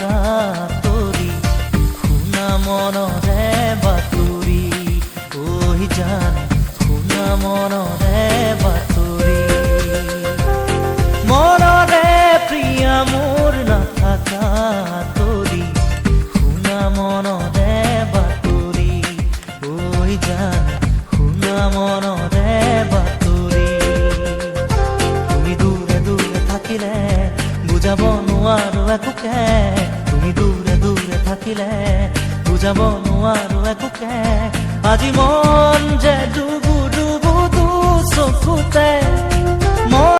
নাথাকা আঁতৰি, শুনা মনৰে বাতৰি। ঐ জান, শুনা মনৰে বাতৰি। মনৰে প্ৰিয়া মোৰ, নাথাকা আঁতৰি, শুনা মনৰে বাতৰি। ঐ জান, শুনা মনৰে বাতৰি। তুমি দূৰে দূৰে থাকিলে বুজাব নোৱাৰো একোকে। তুমি দূৰে দূৰে থাকিলে বুজাব নোৱাৰো একোকে। আজি মন যে ডুবু ডুবু দু চকুতে।